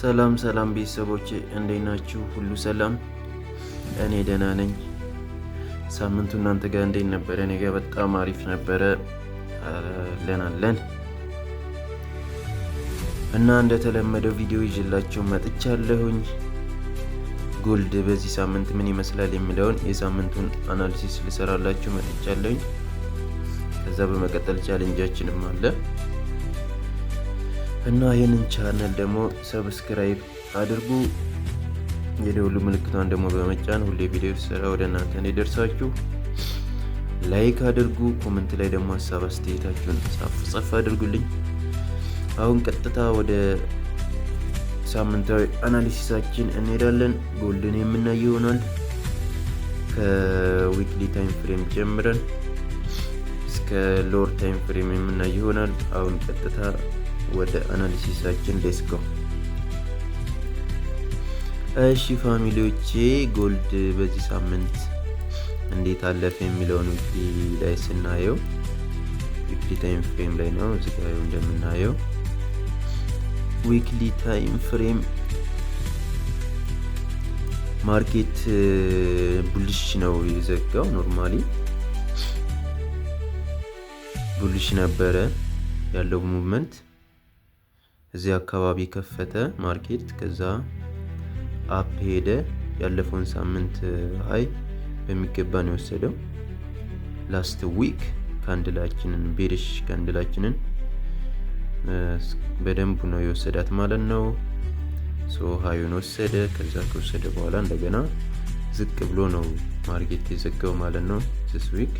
ሰላም ሰላም ቤተሰቦቼ፣ እንዴት ናችሁ? ሁሉ ሰላም? እኔ ደህና ነኝ። ሳምንቱ እናንተ ጋር እንዴት ነበረ? እኔ ጋር በጣም አሪፍ ነበረ። አለን አለን። እና እንደተለመደው ቪዲዮ ይዤላችሁ መጥቻለሁኝ። Gold በዚህ ሳምንት ምን ይመስላል የሚለውን የሳምንቱን analysis ልሰራላችሁ መጥቻለሁኝ። ከዛ በመቀጠል challenge ኣችንም አለ። እና ይህንን ቻናል ደግሞ subscribe አድርጉ። የደወሉ ምልክቷን ደግሞ በመጫን ሁሌ ቪዲዮ ስሰራ ወደ እናንተ እንዲደርሳችሁ like አድርጉ። Comment ላይ ደግሞ ሀሳብ አስተያየታችሁን ጻፍ ጻፍ አድርጉልኝ። አሁን ቀጥታ ወደ ሳምንታዊ analysis ኣችን እንሄዳለን። Gold ን የምናይ ይሆናል። ከ weekly time frame ጀምረን እስከ lower time frame የምናይ ይሆናል። አሁን ቀጥታ ወደ analysis ኣችን let's go። እሺ family ዎቼ፣ gold በዚህ ሳምንት እንዴት አለፈ የሚለውን weekly ላይ ስናየው፣ weekly time frame ላይ ነው እዚህ ጋር እንደምናየው፣ weekly time frame market bullish ነው የዘጋው። Normally bullish ነበረ ያለው movement። እዚህ አካባቢ ከፈተ market፣ ከዛ up ሄደ። ያለፈውን ሳምንት high በሚገባ ነው የወሰደው። Last week candle ኣችንን፣ bearish candle ኣችንን በደንቡ ነው የወሰዳት ማለት ነው። So high ኡን ወሰደ። ከዛ ከወሰደ በኋላ እንደገና ዝቅ ብሎ ነው market የዘጋው ማለት ነው this week።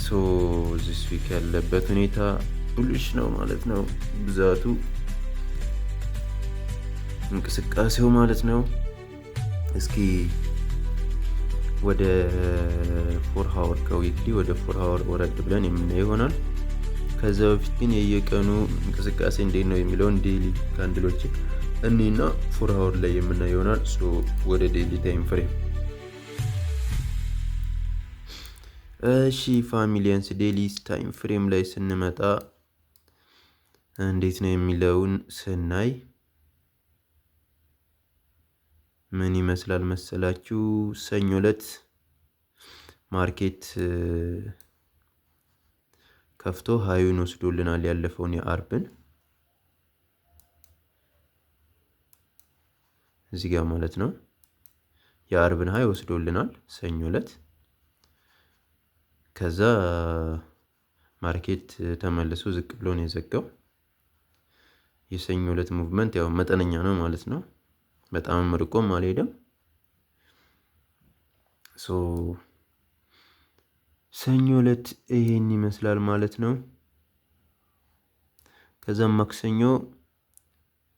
So this week ያለበት ሁኔታ bullish ነው ማለት ነው። ብዛቱ እንቅስቃሴው ማለት ነው። እስኪ ወደ 4 hour፣ ከ weekly ወደ 4 hour ወረድ ብለን የምናየው ይሆናል። ከዛ በፊት ግን የየቀኑ እንቅስቃሴ እንዴት ነው የሚለውን daily candle ኦችን እኔና 4 hour ላይ የምናየው ይሆናል። So ወደ daily time frame። እሺ familians፣ daily time frame ላይ ስንመጣ እንዴት ነው የሚለውን ስናይ ምን ይመስላል መሰላችሁ? ሰኞ ዕለት market ከፍቶ high ኡን ወስዶልናል፣ ያለፈውን የአርብን እዚህ ጋር ማለት ነው። የአርብን high ወስዶልናል ሰኞ ዕለት። ከዛ market ተመልሶ ዝቅ ብሎ ነው የዘጋው። የሰኞ ዕለት movement ያው መጠነኛ ነው ማለት ነው። በጣም ርቆም አልሄደም። So ሰኞ ዕለት ይሄን ይመስላል ማለት ነው። ከዛም ማክሰኞ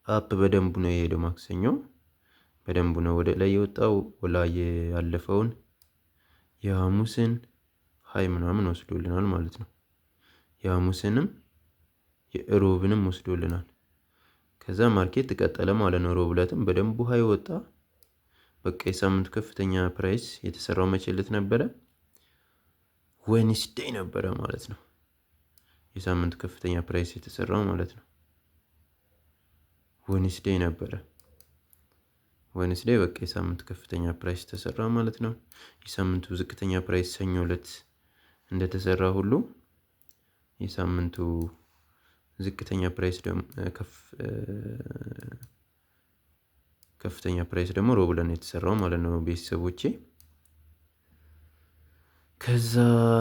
up በደንቡ ነው የሄደው። ማክሰኞ በደንቡ ነው ወደ ላይ የወጣው። ወላ ያለፈውን የሐሙስን high ምናምን ወስዶልናል ማለት ነው። የሐሙስንም የእሮብንም ወስዶልናል። ከዛ market ቀጠለ ማለት ነው። ሮብ ዕለትም በደንቡ high ወጣ። በቃ የሳምንቱ ከፍተኛ price የተሰራው መቼ ዕለት ነበረ? Wednesday ነበረ ማለት ነው። የሳምንቱ ከፍተኛ price የተሰራው ማለት ነው። Wednesday ነበረ። Wednesday በቃ የሳምንቱ ከፍተኛ price ተሰራ ማለት ነው። የሳምንቱ ዝቅተኛ price ሰኞ ዕለት እንደተሰራ ሁሉ የሳምንቱ ዝቅተኛ price ደግሞ፣ ከፍተኛ price ደግሞ ሮብ ዕለት ነው የተሰራው ማለት ነው ቤተሰቦቼ። ከዛ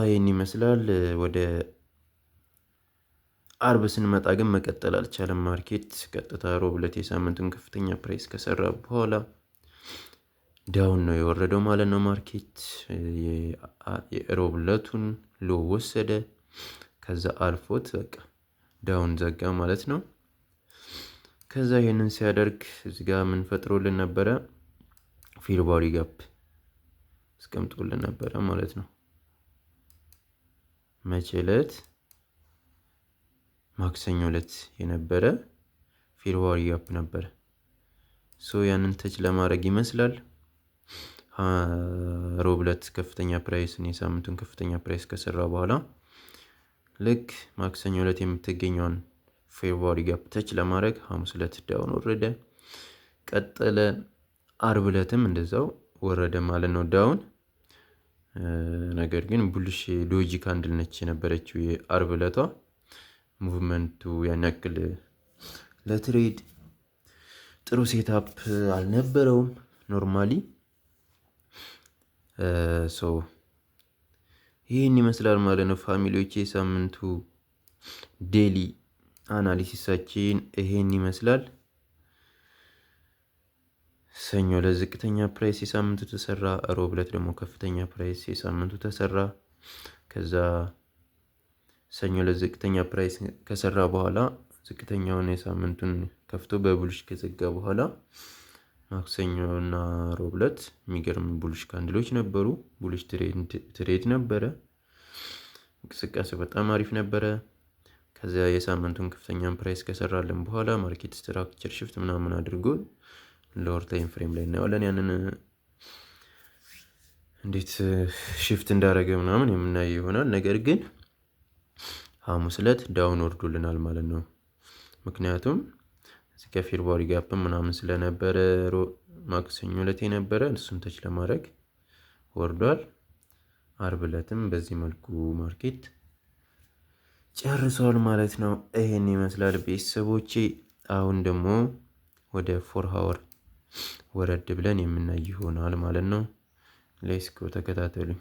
ይህን ይመስላል። ወደ አርብ ስንመጣ ግን መቀጠል አልቻለም market። ቀጥታ ሮብ ዕለት የሳምንቱን ከፍተኛ price ከሰራ በኋላ down ነው የወረደው ማለት ነው። Market የሮብ ዕለቱን low ወሰደ። ከዛ አልፎት በቃ down ዘጋ ማለት ነው። ከዛ ይህንን ሲያደርግ እዚህ ጋር ምን ፈጥሮልን ነበረ? Fair value gap አስቀምጦልን ነበረ ማለት ነው። መቼ ዕለት? ማክሰኞ ዕለት የነበረ fair value gap ነበረ። So ያንን touch ለማድረግ ይመስላል። ሮብ ዕለት ከፍተኛ price ን፣ የሳምንቱን ከፍተኛ price ከሰራ በኋላ ልክ ማክሰኞ ዕለት የምትገኘውን Fair value gap touch ለማድረግ ሐሙስ ዕለት down ወረደ፣ ቀጠለ። አርብ ዕለትም እንደዛው ወረደ ማለት ነው down። ነገር ግን bullish doji candle ነች የነበረችው የአርብ ዕለቷ። Movement ኡ ያን ያክል ለ trade ጥሩ setup አልነበረውም normally። So ይህን ይመስላል ማለት ነው family ዎች። የሳምንቱ daily analysis ኣችን ይሄን ይመስላል። ሰኞ ለዝቅተኛ price የሳምንቱ ተሰራ፣ ሮብ ዕለት ደግሞ ከፍተኛ price የሳምንቱ ተሰራ። ከዛ ሰኞ ለዝቅተኛ price ከሰራ በኋላ፣ ዝቅተኛውን የሳምንቱን ከፍቶ በ bullish ከዘጋ በኋላ፣ ማክሰኞ እና ሮብ ዕለት የሚገርም bullish candle ኦች ነበሩ። Bullish trade ነበረ። እንቅስቃሴ በጣም አሪፍ ነበረ። ከዚያ የሳምንቱን ከፍተኛን price ከሰራልን በኋላ market structure shift ምናምን አድርጎ lower time frame ላይ እናየዋለን። ያንን እንዴት shift እንዳደረገ ምናምን የምናየው ይሆናል። ነገር ግን ሐሙስ ዕለት down ወርዶልናል ማለት ነው። ምክንያቱም እዚህ ከ fair value gap ምናምን ስለነበረ ማክሰኞ ዕለት የነበረ እሱን touch ለማድረግ ወርዷል። አርብ ዕለትም በዚህ መልኩ market ጨርሷል ማለት ነው። ይሄን ይመስላል ቤተሰቦቼ። አሁን ደግሞ ወደ 4 hour ወረድ ብለን የምናይ ይሆናል ማለት ነው። Let's go፣ ተከታተሉኝ።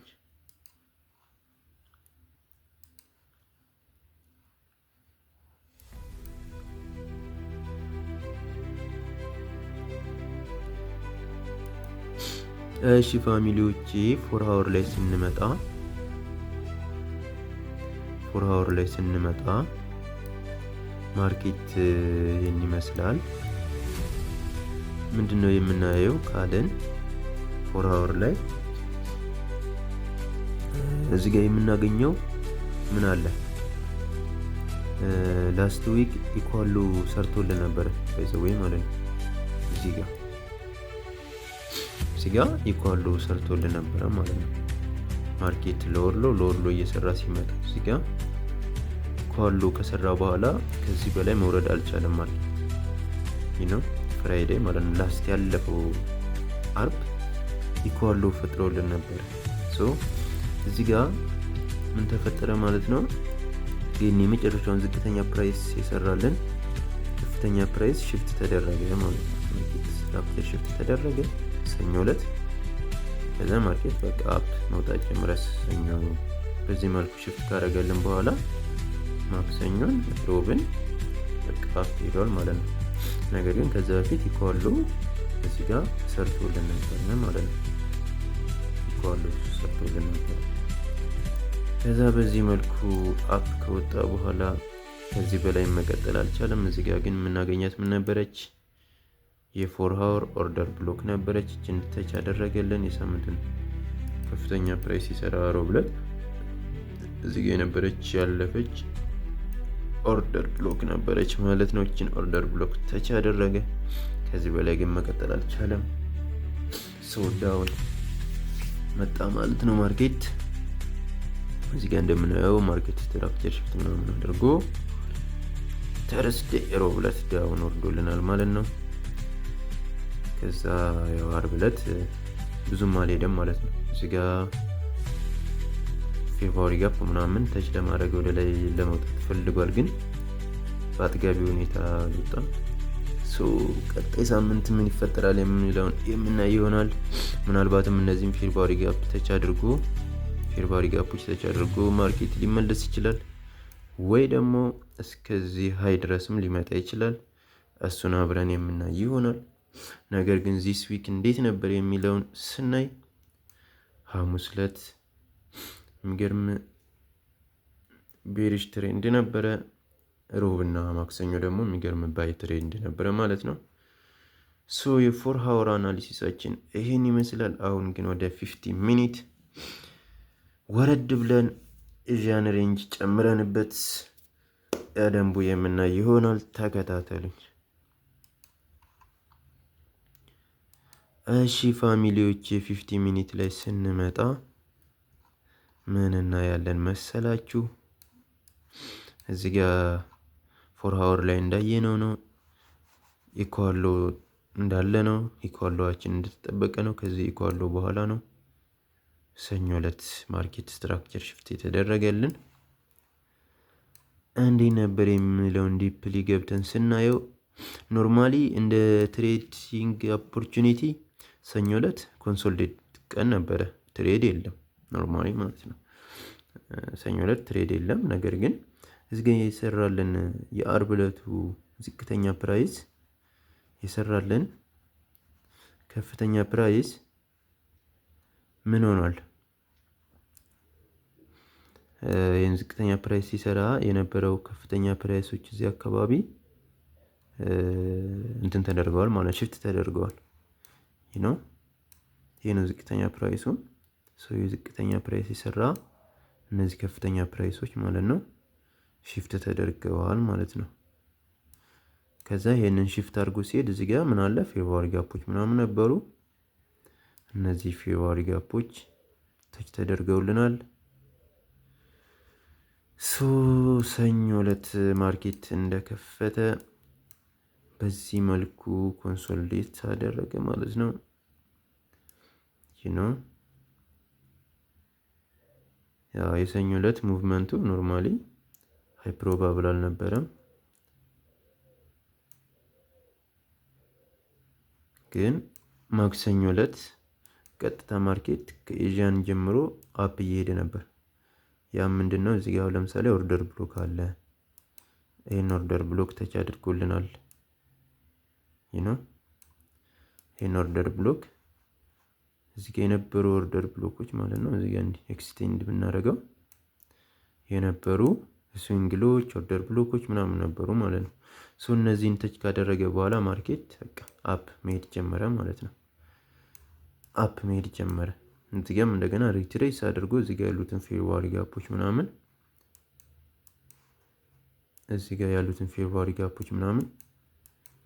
እሺ family ዎቼ፣ 4 hour ላይ ስንመጣ market ይህን ይመስላል። ምንድን ነው የምናየው ካልን 4 hour ላይ እዚህ ጋር የምናገኘው ምን አለ? Last week equal low ሰርቶልን ነበረ by the way ማለት ነው። እዚህ ጋር equal low ሰርቶልን ነበረ ማለት ነው። Market lower low፣ lower low እየሰራ ሲመጣ እዚህ ጋር equal low ከሰራ በኋላ ከዚህ በላይ መውረድ አልቻለም market Friday ማለት ነው። Last ያለፈው አርብ equal low ፈጥሮልን ነበረ። So እዚህ ጋር ምን ተፈጠረ ማለት ነው? ግን የመጨረሻውን ዝቅተኛ price የሰራልን ከፍተኛ price shift ተደረገ ማለት ነው። Market structure shift ተደረገ ሰኞ ዕለት። ከዛ market በቃ up መውጣት ጀመረ። ሰኞ በዚህ መልኩ shift ካደረገልን በኋላ ማክሰኞን፣ ሮብን በቃ up ሄዷል ማለት ነው። ነገር ግን ከዛ በፊት equal low እዚህ ጋር ሰርቶልን ነበር ማለት ነው። Equal low ሰርቶልን ነበር። ከዛ በዚህ መልኩ up ከወጣ በኋላ ከዚህ በላይ መቀጠል አልቻለም። እዚህ ጋር ግን የምናገኛት ምን ነበረች? የ 4 hour order block ነበረች። እችን touch ያደረገልን የሳምንቱን ከፍተኛ price ሲሰራ ሮብ ዕለት እዚህ ጋር የነበረች ያለፈች order block ነበረች ማለት ነው። እችን order block touch ያደረገ፣ ከዚህ በላይ ግን መቀጠል አልቻለም። So down መጣ ማለት ነው market። እዚህ ጋር እንደምናየው market structure shift ምናምን አድርጎ Thursday ሮብ ዕለት down ወርዶልናል ማለት ነው። ከዛ ያው ዓርብ ዕለት ብዙም አልሄደም ማለት ነው። እዚህ ጋር fair value gap ምናምን touch ለማድረግ ወደ ላይ ለመውጣት ፈልጓል፣ ግን በአጥጋቢ ሁኔታ አልወጣም። ቀጣይ ሳምንት ምን ይፈጠራል የሚለውን የምናይ ይሆናል። ምናልባትም እነዚህም fair value gap touch አድርጎ፣ fair value gap ኦች touch አድርጎ market ሊመለስ ይችላል፣ ወይ ደግሞ እስከዚህ high ድረስም ሊመጣ ይችላል። እሱን አብረን የምናይ ይሆናል። ነገር ግን this week እንዴት ነበር የሚለውን ስናይ ሐሙስ ዕለት የሚገርም bearish trend ነበረ። ሮብና ማክሰኞ ደግሞ የሚገርም buy trend ነበረ ማለት ነው። So የ 4 hour analysis ኣችን ይሄን ይመስላል። አሁን ግን ወደ 15 minute ወረድ ብለን Asian range ጨምረንበት በደንቡ የምናይ ይሆናል። ተከታተሉኝ። እሺ family ዎች፣ የ 15 minute ላይ ስንመጣ ምን እናያለን መሰላችሁ? እዚህ ጋ 4 hour ላይ እንዳየነው ነው። Equal low እንዳለ ነው። Equal low ኣችን እንደተጠበቀ ነው። ከዚህ equal low በኋላ ነው ሰኞ ዕለት market structure shift የተደረገልን። እንዴት ነበር የሚለውን deeply ገብተን ስናየው normally እንደ trading opportunity ሰኞ ዕለት consolidate ቀን ነበረ። Trade የለም normally ማለት ነው። ሰኞ ዕለት trade የለም። ነገር ግን እዚህ ጋ የሰራልን የአርብ ዕለቱ ዝቅተኛ price የሰራልን ከፍተኛ price ምን ሆኗል? ይህን ዝቅተኛ price ሲሰራ የነበረው ከፍተኛ price ኦች እዚህ አካባቢ እንትን ተደርገዋል ማለት shift ተደርገዋል። ነው፣ ይህ ነው ዝቅተኛ price ኡ። So የዝቅተኛ price የሰራ እነዚህ ከፍተኛ price ኦች ማለት ነው shift ተደርገዋል ማለት ነው። ከዛ ይሄንን shift አድርጎ ሲሄድ እዚህ ጋር ምን አለ? Fair value gap ኦች ምናምን ነበሩ። እነዚህ fair value gap ኦች touch ተደርገውልናል። So ሰኞ ዕለት market እንደከፈተ በዚህ መልኩ consolidate አደረገ ማለት ነው። ያው የሰኞ ዕለት movement ኡ normally high probable አልነበረም፣ ግን ማክሰኞ ዕለት ቀጥታ market ከ Asian ጀምሮ up እየሄደ ነበር። ያ ምንድን ነው? እዚህ ጋር ለምሳሌ order block አለ። ይህን order block touch አድርጎልናል። ይህን order block እዚህ ጋር የነበሩ order block ኦች ማለት ነው። እዚህ ጋር extend ብናደርገው የነበሩ swing low ኦች፣ order block ኦች ምናምን ነበሩ ማለት ነው። So እነዚህን touch ካደረገ በኋላ market በቃ up መሄድ ጀመረ ማለት ነው። Up መሄድ ጀመረ። እዚህ ጋርም እንደገና retrace አድርጎ እዚህ ጋር ያሉትን fair value gap ኦች ምናምን፣ እዚህ ጋር ያሉትን fair value gap ኦች ምናምን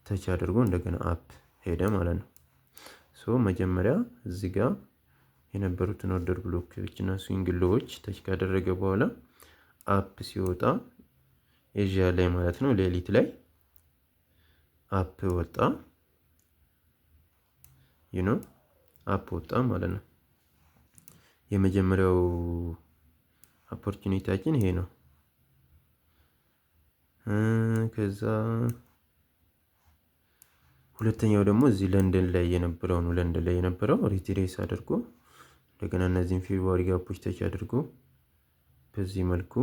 touch አድርጎ እንደገና up ሄደ ማለት ነው። So መጀመሪያ እዚህ ጋር የነበሩትን order block ኦች እና swing low ኦች touch ካደረገ በኋላ up ሲወጣ ኤዥያ ላይ ማለት ነው፣ ሌሊት ላይ up ወጣ፣ up ወጣ ማለት ነው። የመጀመሪያው opportunity ያችን ይሄ ነው። ከዛ ሁለተኛው ደግሞ እዚህ ለንደን ላይ የነበረው ነው። ለንደን ላይ የነበረው retrace አድርጎ እንደገና እነዚህን fair value gap ኦች touch አድርጎ በዚህ መልኩ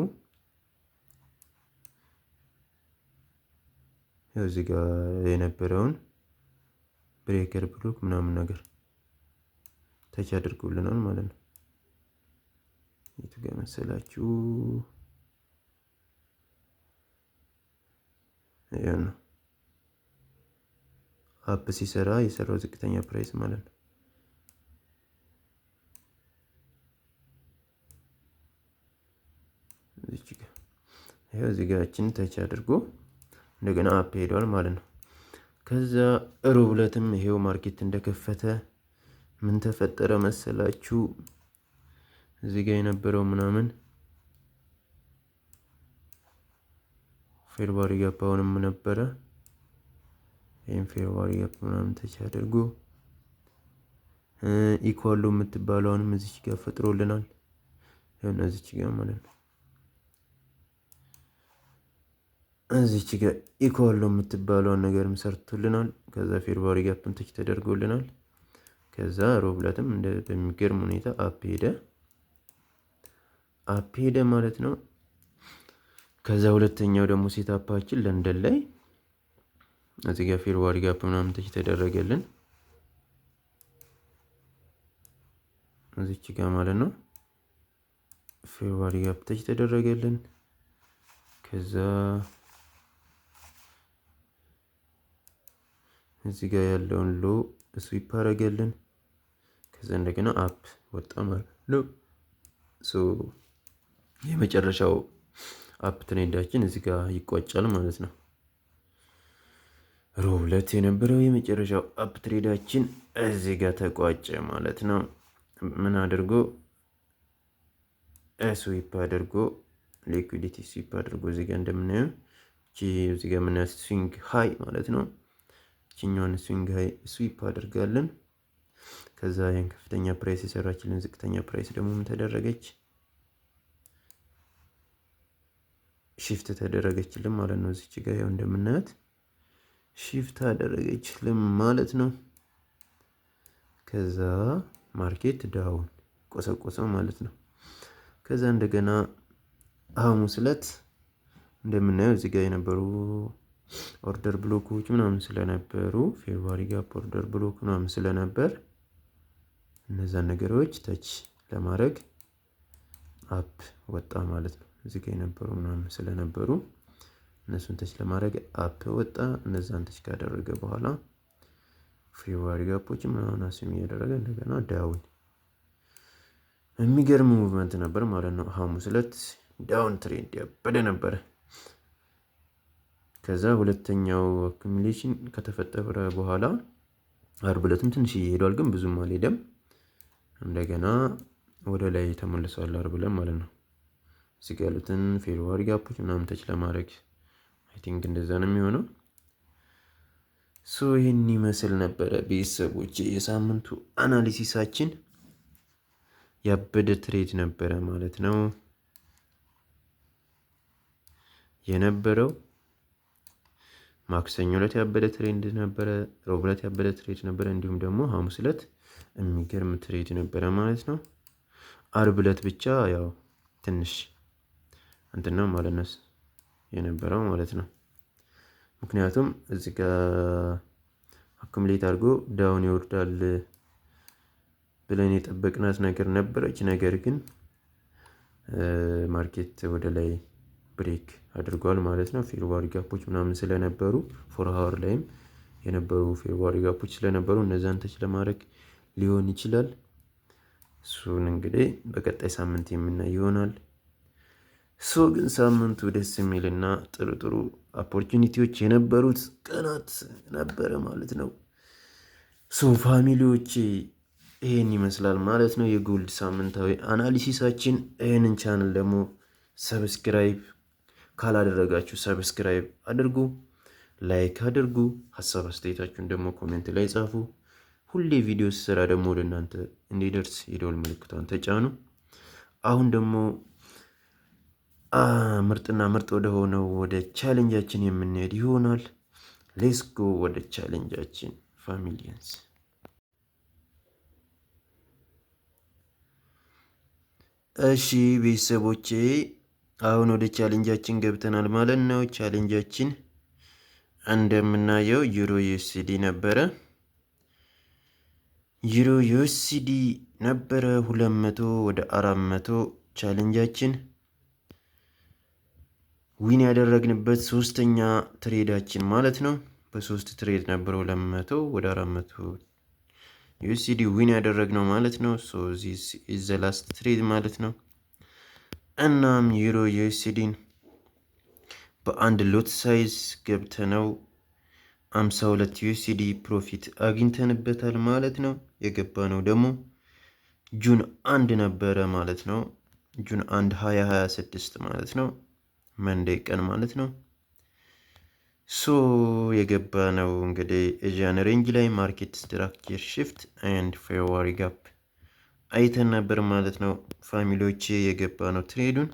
እዚህ ጋር የነበረውን breaker block ምናምን ነገር touch አድርጎልናል ማለት ነው። የቱ ጋር መሰላችሁ? ይኸው ነው up ሲሰራ የሰራው ዝቅተኛ price ማለት ነው። እዚች ጋር፣ ይኸው እዚህ ጋር touch አድርጎ እንደገና up ሄዷል ማለት ነው። ከዛ ሮብ ዕለትም ይሄው market እንደከፈተ ምን ተፈጠረ መሰላችሁ? እዚህ ጋር የነበረው ምናምን fair value gap አሁንም ነበረ። ይህም fair value gap ምናምን touch አድርጎ equal low የምትባለውንም እዚች ጋር ፈጥሮልናል። ይኸውና እዚች ጋር ማለት ነው። እዚች ጋር equal low የምትባለውን ነገርም ሰርቶልናል። ከዛ fair value gap ን touch ተደርጎልናል። ከዛ ሮብ ዕለትም እንደ በሚገርም ሁኔታ up ሄደ፣ up ሄደ ማለት ነው። ከዛ ሁለተኛው ደግሞ setup ኣችን ለንደን ላይ እዚህ ጋር fair value gap ምናምን touch ተደረገልን እዚች ጋር ማለት ነው። Fair value gap touch ተደረገልን። ከዛ እዚህ ጋር ያለውን low sweep አደረገልን። ከዛ እንደገና up ወጣ ማለት ነው። So የመጨረሻው up trend ኣችን እዚህ ጋር ይቋጫል ማለት ነው። ሮብ ዕለት የነበረው የመጨረሻው up trend ኣችን እዚህ ጋር ተቋጨ ማለት ነው። ምን አድርጎ? Sweep አድርጎ፣ liquidity sweep አድርጎ እዚህ ጋር እንደምናየው እዚህ ጋር የምናያት swing high ማለት ነው። ይችኛዋን swing high sweep አድርጋለን። ከዛ ይህን ከፍተኛ price የሰራችልን ዝቅተኛ price ደግሞ ምን ተደረገች? Shift ተደረገችልን ማለት ነው። እዚች ጋ ያው እንደምናያት shift አደረገችልን ማለት ነው። ከዛ market down ቆሰቆሰው ማለት ነው። ከዛ እንደገና ሐሙስ ዕለት እንደምናየው እዚህ ጋር የነበሩ order block ኦች ምናምን ስለነበሩ፣ fair value gap፣ order block ምናምን ስለነበር እነዛን ነገሮች touch ለማድረግ up ወጣ ማለት ነው። እዚህ ጋር የነበሩ ምናምን ስለነበሩ እነሱን touch ለማድረግ up ወጣ። እነዛን touch ካደረገ በኋላ fair value gap ኦች ምናምን assume እያደረገ እንደገና down የሚገርም movement ነበር ማለት ነው። ሐሙስ ዕለት down trend ያበደ ነበረ። ከዛ ሁለተኛው accumulation ከተፈጠረ በኋላ አርብ ዕለትም ትንሽ ሄዷል፣ ግን ብዙም አልሄደም። እንደገና ወደ ላይ ተመልሷል አርብ ዕለት ማለት ነው። እዚህ ጋ ያሉትን fair value gap ኦች ምናምን touch ለማድረግ I think እንደዛ ነው የሚሆነው። So ይህን ይመስል ነበረ ቤተሰቦች የሳምንቱ analysis ኣችን፣ ያበደ trade ነበረ ማለት ነው የነበረው። ማክሰኞ ዕለት ያበደ trade ነበረ፣ ሮብ ዕለት ያበደ trade ነበረ፣ እንዲሁም ደግሞ ሐሙስ ዕለት የሚገርም trade ነበረ ማለት ነው። አርብ ዕለት ብቻ ያው ትንሽ እንትን ነው ማለት ነው የነበረው ማለት ነው። ምክንያቱም እዚህ ጋር accumulate አድርጎ down ይወርዳል ብለን የጠበቅናት ነገር ነበረች። ነገር ግን market ወደ ላይ break አድርጓል ማለት ነው። Fair value gap ኦች ምናምን ስለነበሩ፣ 4 hour ላይም የነበሩ fair value gap ኦች ስለነበሩ እነዛን touch ለማድረግ ሊሆን ይችላል። እሱን እንግዲህ በቀጣይ ሳምንት የምናይ ይሆናል። So ግን ሳምንቱ ደስ የሚልና ጥሩ ጥሩ opportunity ዎች የነበሩት ቀናት ነበረ ማለት ነው። So family ዎች፣ ይህን ይመስላል ማለት ነው የ gold ሳምንታዊ analysis ኣችን። ይህንን ቻናል ደግሞ subscribe ካላደረጋችሁ subscribe አድርጉ፣ like አድርጉ፣ ሀሳብ አስተያየታችሁን ደግሞ comment ላይ ጻፉ። ሁሌ ቪዲዮ ስሰራ ደግሞ ወደ እናንተ እንዲደርስ የደወል ምልክቷን ተጫኑ። አሁን ደግሞ ምርጥና ምርጥ ወደ ሆነው ወደ challenge ኣችን የምንሄድ ይሆናል። Let's go ወደ challenge ኣችን familians። እሺ ቤተሰቦቼ፣ አሁን ወደ challenge ኣችን ገብተናል ማለት ነው። Challenge ኣችን እንደምናየው Euro USD ነበረ። Euro USD ነበረ 200 ወደ 400 challenge ኣችን win ያደረግንበት ሶስተኛ trade ኣችን ማለት ነው። በሶስት trade ነበር 200 ወደ 400 USD win ያደረግነው ማለት ነው። So this is the last trade ማለት ነው። እናም Euro USD ን በአንድ lot size ገብተነው 52 USD profit አግኝተንበታል ማለት ነው። የገባነው ደግሞ June 1 ነበረ ማለት ነው። June 1 2026 ማለት ነው። Monday ቀን ማለት ነው። So የገባነው እንግዲህ Asian range ላይ market structure shift and fair value gap አይተን ነበር ማለት ነው። Family ዎች፣ የገባነው trade ኡን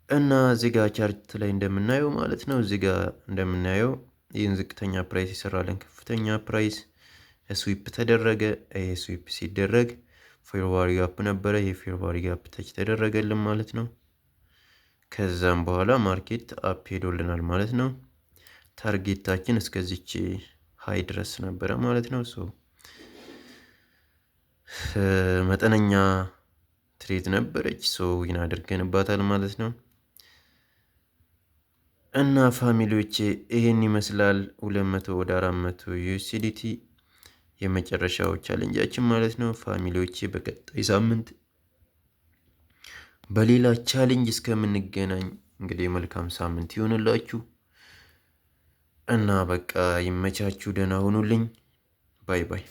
እና እዚጋ chart ላይ እንደምናየው ማለት ነው። እዚጋ እንደምናየው ይህን ዝቅተኛ price ይሰራለን ከፍተኛ price sweep ተደረገ። ይሄ sweep ሲደረግ fair value gap ነበረ። ይሄ fair value gap touch ተደረገልን ማለት ነው። ከዛም በኋላ market up ሄዶልናል ማለት ነው። Target ኣችን እስከዚች high ድረስ ነበረ ማለት ነው። So መጠነኛ trade ነበረች። So win አድርገንባታል ማለት ነው። እና family ዎቼ፣ ይሄን ይመስላል 200 ወደ 400 USDT የመጨረሻው challenge ኣችን ማለት ነው። Family ዎቼ፣ በቀጣይ ሳምንት በሌላ challenge እስከምንገናኝ እንግዲህ መልካም ሳምንት ይሆንላችሁ እና በቃ ይመቻችሁ። ደህና ሁኑልኝ። Bye bye።